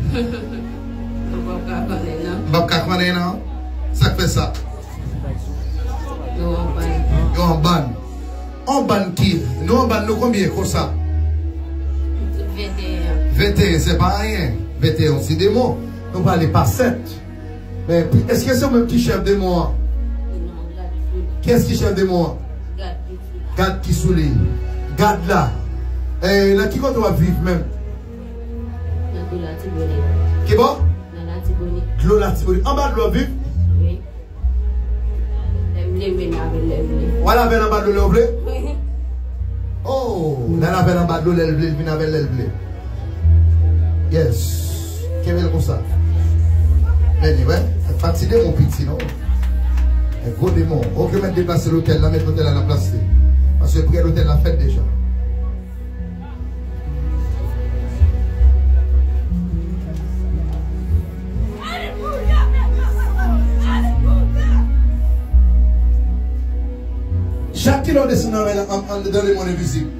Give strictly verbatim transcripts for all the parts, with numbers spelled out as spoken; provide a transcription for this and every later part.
Mwen p ap ka konnen, non. M p ap ka konnen, non. Sa k fè sa? Yo an bann. Yo an bann. An bann ki? Nou an bann, nou konbyen konsa? Venteyen. Venteyen, se pa anyen. Venteyen, se demon. Nou pale pa sèt. Men, èske se ou menm ki chèf demon an? Non, gad sou li. Kiyès ki chèf demon an? Gad ki sou li. Gad ki sou li. Gad la. E, nan ki kote w ap viv menm? Nan dlo Latibonit. Ki bò? Nan Latibonit. Dlo Latibonit. Anba dlo w ap viv? Wi. Lè m vle, m vin avè l lè m vle. W al avè l anba dlo lè w vle? Wi. Oh, l al avè l anba dlo lè l vle, l vin avè l lè l vle. Yes. Kenbe l konsa. Beni, wè. Fè pati de mon piti, non? E gwo demon. Ok, mèt deplase lotèl la, mèt lotèl la nan plas li. Paske priyè lotèl la fèt deja. Chak kilè w desann anlè, an, an, dan lemonn envizib.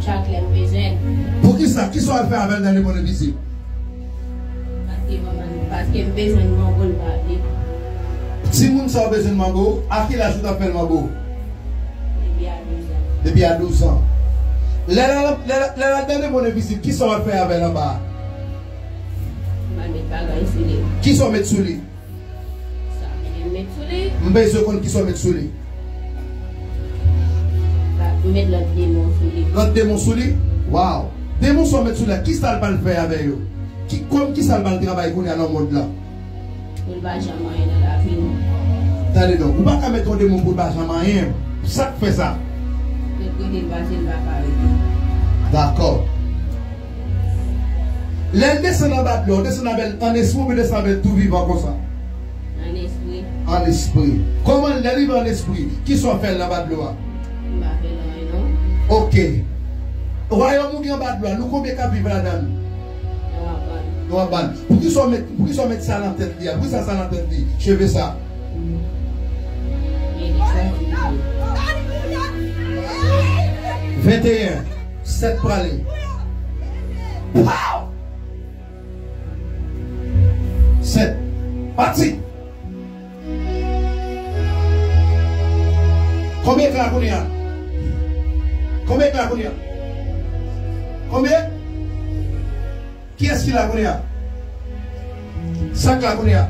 Chak lè m bezwen. Poukisa? Kisa w al fè avè l dan lemonn envizib? Paske manman, paske m bezwen mango l pa vle. Timoun sa w bezwen mango, a ki laj ou t ap fè l mango? Depi a douz an. Depi a douz an. Lè l al, lè l, lè l al dan lemonn envizib, kisa w al fè avè l anba a? M al met bagay sou li. Kisa w met sou li? Sa m met sou li. M bezwen konn kisa w met sou li. Sa, m met lòt demon sou li. Lòt demon sou li? Waw! Demon sa w met sou li a, kisa l pral fè avè yo? Ki, kòm kisa l pral travay kounye a nan mond lan? Pou l pa janm anyen nan lavi l. Tande non, ou pa ka met yon demon pou l pa janm anyen. Sa k fè sa? Tout kote l pase, l pa ka rete. Dakò. Lè l desann anba dlo, w desann avè l ann espri oubyen desann avè l tou vivan konsa? Ann espri. Ann espri. Kòman lè l rive ann espri, kisa w fè l anba dlo a? M pa fè l anyen non. Ok. Wayòm ou gen anba dlo a, nou konbyen k ap viv ladan l? Nou ap bann. Nou ap bann. Poukisa w met, poukisa w met sa nan tèt li a? Poukisa sa nan tèt li? Cheve sa. Venteyen. Sèt prale. Pow! Sèt. Pati. Konbyen k la kounye a? Konbyen k la kounye a? Konbyen? Kiyès ki la kounye a? Sa k la kounye a?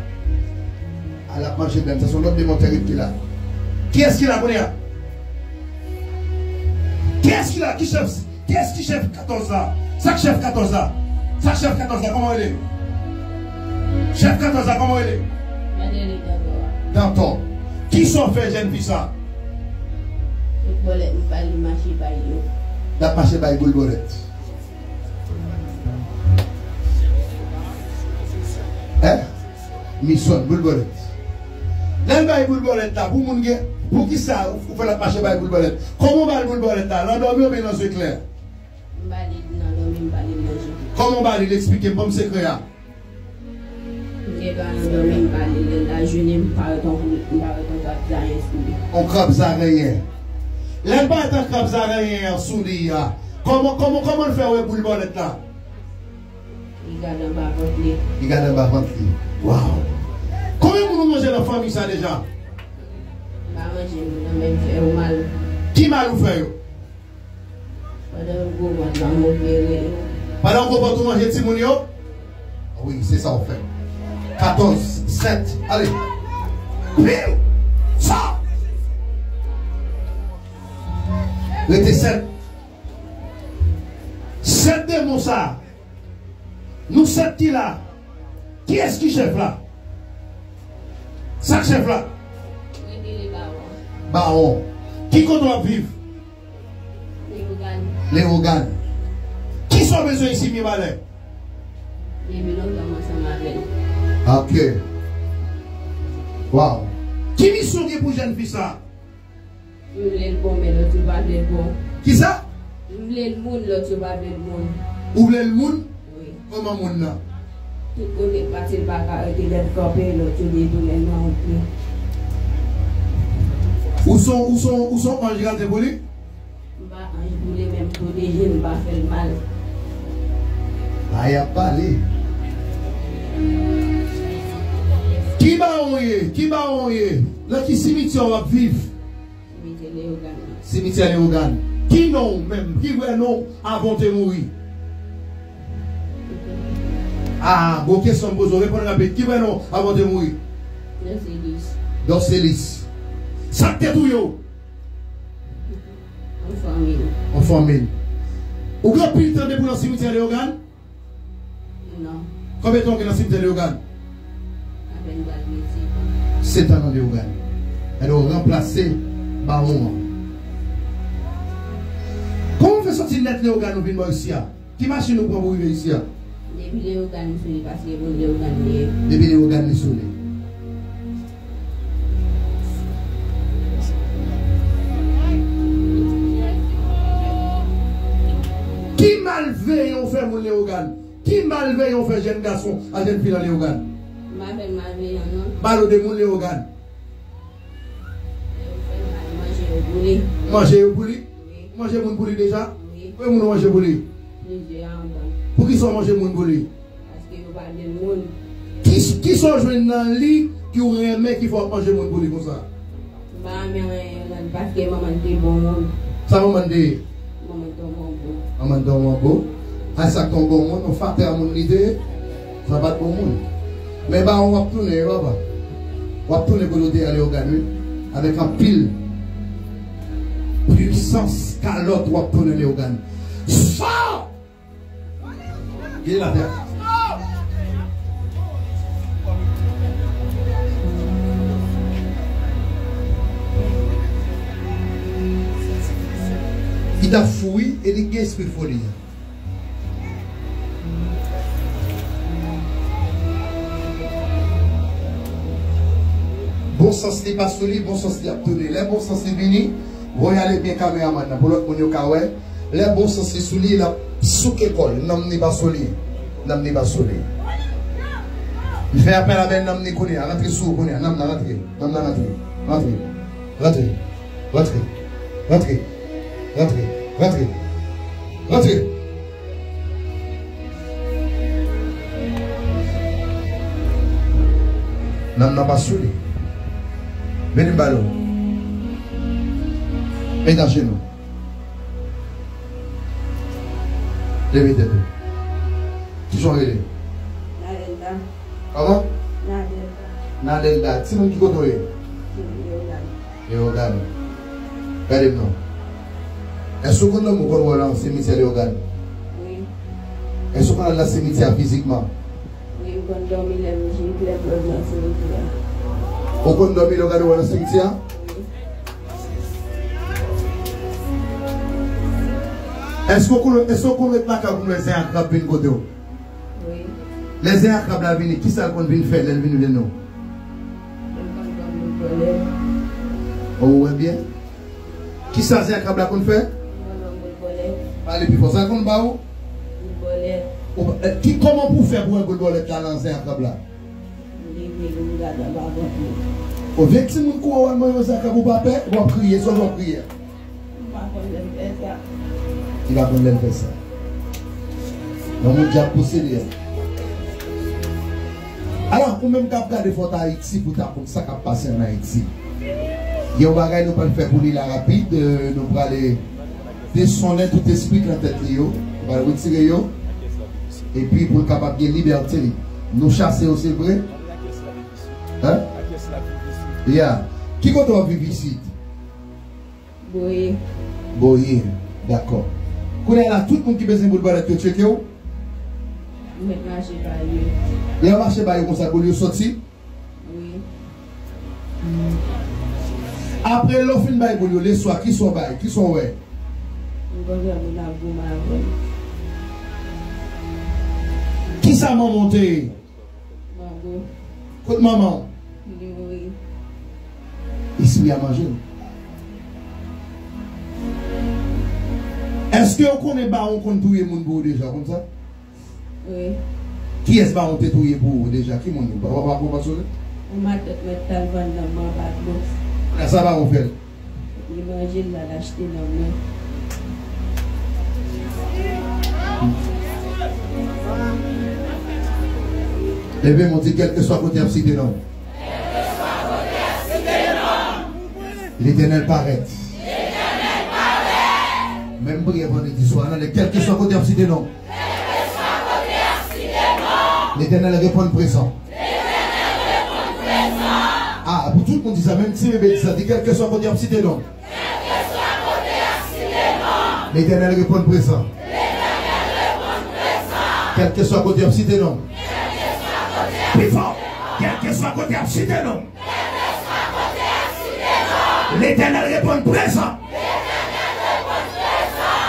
A, l ap manje bèl. Sa se yon lòt demon tèrib ki la. Kiyès ki la kounye a? Kiyès ki la? Ki chèf? Kiyès ki chèf katòz la? Sa k chèf katòz la? Sa k chèf katòz la? Kòman w rele? Chèf katòz la, kòman w rele? Mwen rele Dantò. Dantò. Kisa w fè jèn fi sa? Boul bòlèt, m ba li mache bay yo. L ap mache bay boul bòlèt. Hein? Misyon boul bòlèt. Lè l bay boul bòlèt la, pou moun gen, poukisa ou fè l ap mache bay boul bòlèt? Kòman w ba l boul bòlèt la? Nan dòmi oubyen nan zye klè? M ba li nan dòmi, m ba li nan zye klè. Kòman w ba li l? Eksplike m, ban m sekrè a. M gen dwa nan dòmi, m ba li lè l la jounen, m parèt tankou, m parèt yon krab zarenyen sou li. Yon krab zarenyen. Lè l parèt yon krab zarenyen an sou li a, kòman, kòman, kòman l fè wè boul bòlèt la? Li gade anba vant li. Li gade anba vant li. Waw! Konbyen moun ou manje nan fanmi sa deja? M pa manje moun nan, men m fè yo mal. Ki mal ou fè yo? Pandan yo gwo vant la, m opere yo. Pandan yo gwo vant ou manje timoun yo? Wi, se sa w fè. Katòz, sèt, ale. Piw! Sa! Rete sèt. Sèt demon sa. Nou sèt ki la. Kiyès ki chèf la? Sa k chèf la? Mwen rele Bawon. Bawon. Ki kote w ap viv? Leyogàn. Leyogàn. Kisa w bezwen isi, Mibalè? Depi lontan m ansanm avè l. Ok. Waw. Ki misyon w gen pou jèn fi sa? M vle l bon, men lòt yo pa vle l bon. Kisa? M vle l moun, lòt yo pa vle l moun. Ou vle l moun? Wi. Kòman moun nan? Tout kote l pase, l pa ka rete, lè l kanpe, lòt yo detounen l nan wout li. Ou se yon, ou se yon, ou se yon anj gade pou li? M pa anj pou li, men m pwoteje l, m pa fè l mal. Ay ap pale. Ki bawon w ye? Ki bawon w ye? Nan ki simityè w ap viv? Simityè Leyogàn. Simityè Leyogàn. Ki non w menm? Ki vrè non w avan w te mouri? Ah, gwo kesyon m poze w. Reponn rapid. Ki vrè non w avan w te mouri? Dorcelis. Dorcelis. Sa k te touye w? Yon fanmi. Yon fanmi. Ou gen anpil tan depi w nan simityè Leyogàn? Non. Konbyen tan w gen nan simityè Leyogàn? Apèn pral gen sèt an. Sèt an nan Leyogàn. Alò, w ranplase bawon an. Kòman w fè soti nèt Leyogàn ou vin bò isi a? Ki machin ou pran pou rive isi a? Depi Leyogàn m sou li, paske moun Leyogàn m ye. Depi Leyogàn li sou li. Ki malveyan w fè moun Leyogàn? Ki malveyan w fè jèn gason a jèn fi nan Leyogàn? M pa fè l malveyan, non. Pale w de moun Leyogàn. Manje yo pou li. Manje yo pou li? Wi. Manje moun pou li deja? Wi. Konbyen moun ou manje pou li? Plizyè anba. Poukisa w manje moun pou li? Paske yo pa byen moun. Ki, kisa w jwenn nan li ki w renmen ki fè w ap manje moun pou li konsa? M pa renmen anyen nan li paske manman l te bon moun. Sa manman l te ye? Manman l te yon bon moun. Manman l te yon bon moun? A sa k te yon bon moun, yon fatè a moun li te ye? Sa pa t bon moun. Men bawon w ap tounen wi papa. W ap tounen kote w te ye a Leyogàn wi. Avèk anpil pwisans kalòt w ap tounen Leyogàn. Sò! Gen latè. Li t ap fou wi, e li gen espri foli a. Bon sans li pa sou li, bon sans li ap tounen. Lè bon sans li vini, voye ale byen kameramann nan pou lòt moun yo ka wè. Lè bon sans li sou li, l ap souke kò l. Nanm li pa sou li. Nanm li pa sou li. M fè apèl avè nanm li kounye a. Rantre sou ou kounye a. Nanm nan rantre. Nanm nan rantre. Rantre. Rantre. Rantre. Rantre. Rantre. Rantre. Rantre. Nanm nan pa sou li. Vini m pale w. Met ajenou. Leve tèt ou. Kijan w rele? Nadelda. Kòman? Nadelda. Nadelda. Timoun ki kote w ye? Timoun Leyogàn. Leyogàn. Gade m non. Èske w konn dòmi w konn wè w nan simityè Leyogàn? Wi. Èske w konn al nan simityè a fizikman? Wi, m konn dòmi lè m jis lè m rive nan simityè a. Ou konn dòmi lè w gade w nan simityè a? Wi. Èske w konn, èske w konn ret lakay ou pou w wè zen a krab vin kote w? Wi. Lè zen a krab la vini, kisa l konn vin fè lè l vin jwenn ou? Li konn ban m boul bòlèt. Ou wè byen? Kisa zen a krab la konn fè? Li konn ban m boul bòlèt. Pale pi fò. Sa l konn ba ou? Boul bòlèt. Ou, eh, ki, kòman pou w fè pou wè boul bòlèt la nan zen a krab la? M leve, m gade anba vant mwen. Ou vye timoun kouri w al manje yon zen a krab, ou pa pè? W ap kriye, sòl w ap kriye. M pa konn lè m fè sa. Li pa konn lè l fè sa. Nan moun dyab posede a. Alò, ou menm k ap gade Fòt Ayiti pou w ta konn sa k ap pase ann Ayiti. Gen yon bagay nou pral fè pou li la rapid, euh, nou prale desonnen tout espri k nan tèt li yo, nou pral retire yo, epi pou l kapab gen libète li. Nou chase yo, se vre? Hein? Ya. Ki kote w ap viv isit? Boye. Boye. Dakò. Kounye a la, tout moun ki bezwen boul bòlèt yo tcheke w? Mwen mache ba yo. Lè w mache ba yo konsa, boul yo soti? Wi. Apre lè w fin bay boul yo, leswa, kisa w bay? Kisa w wè? M konn wè moun ap goumen avè m. Kisa manman w te ye? Mango. Kot manman w? Li mouri. Espri a manje l. Èske w konnen bawon konn touye moun pou ou deja, w konn sa? Wi. Kiyès bawon te touye pou ou deja? Ki moun? Papa, papa, papa, sou li? Yon matant mèt t al vann nan anba dlo. Sa bawon fè l? Li manje l, l al achte nanm nan. Leve men w, di, kèlkeswa kote y ap site non m. Letènèl parèt. Menm priyè vandredi swa nan lè, kèlkeswa kote y ap site non m. Letènèl reponn prezan. Ah, pou tout moun di sa, menm ti bebe di sa, di, kèlkeswa kote y ap site non m. Letènèl reponn prezan. Kèlkeswa kote y ap site non m. Pi fò. Kèlkeswa kote y ap site non m. Letènèl reponn prezan.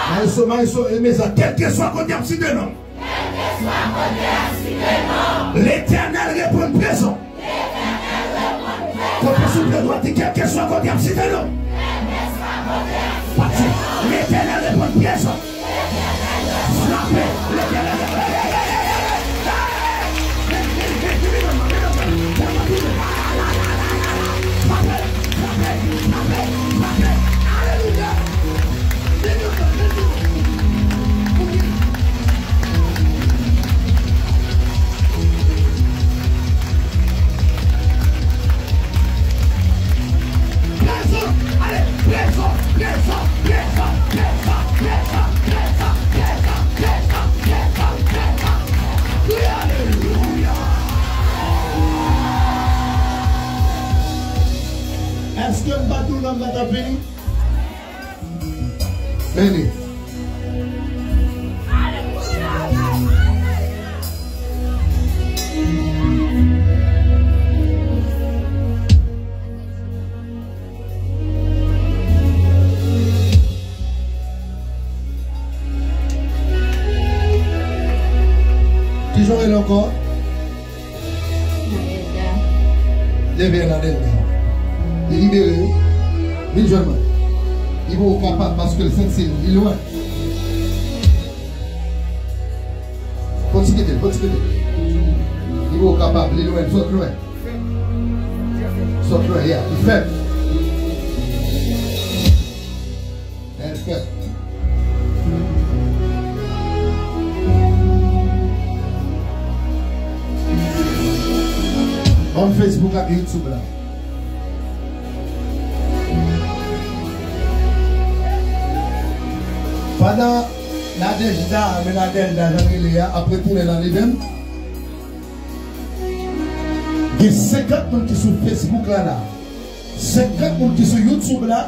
Maestro, maestro, e mezan, kèlkeswa kote y ap site non m. Letènèl reponn prezan. Kote sou pye dwat, di, kèlkeswa kote y ap site non m. Pati. Letènèl reponn prezan. Frape. Letènèl reponn. Frape, frape, frape. Alelouya. Prezan, ale, prezan, prezan. Wi, alelouya. Èske m pa di w lòm nan t ap vini? Beni. Kijan w rele ankò? Leve la, leve la. Li libere wi. Vin jwenn mwen. Li poko kapab paske l santi li lwen. Kontinye, kontinye. Li poko kapab, li lwen, sot lwen. Sot lwen, yeah, li fèb. Èl fèt. Ban m Facebook ak YouTube la. Pandan Nadèjda, men Nadèjda, jan l rele a, ap retounen nan live m, gen senkant moun ki sou Facebook la, la. Senkant moun ki sou YouTube la,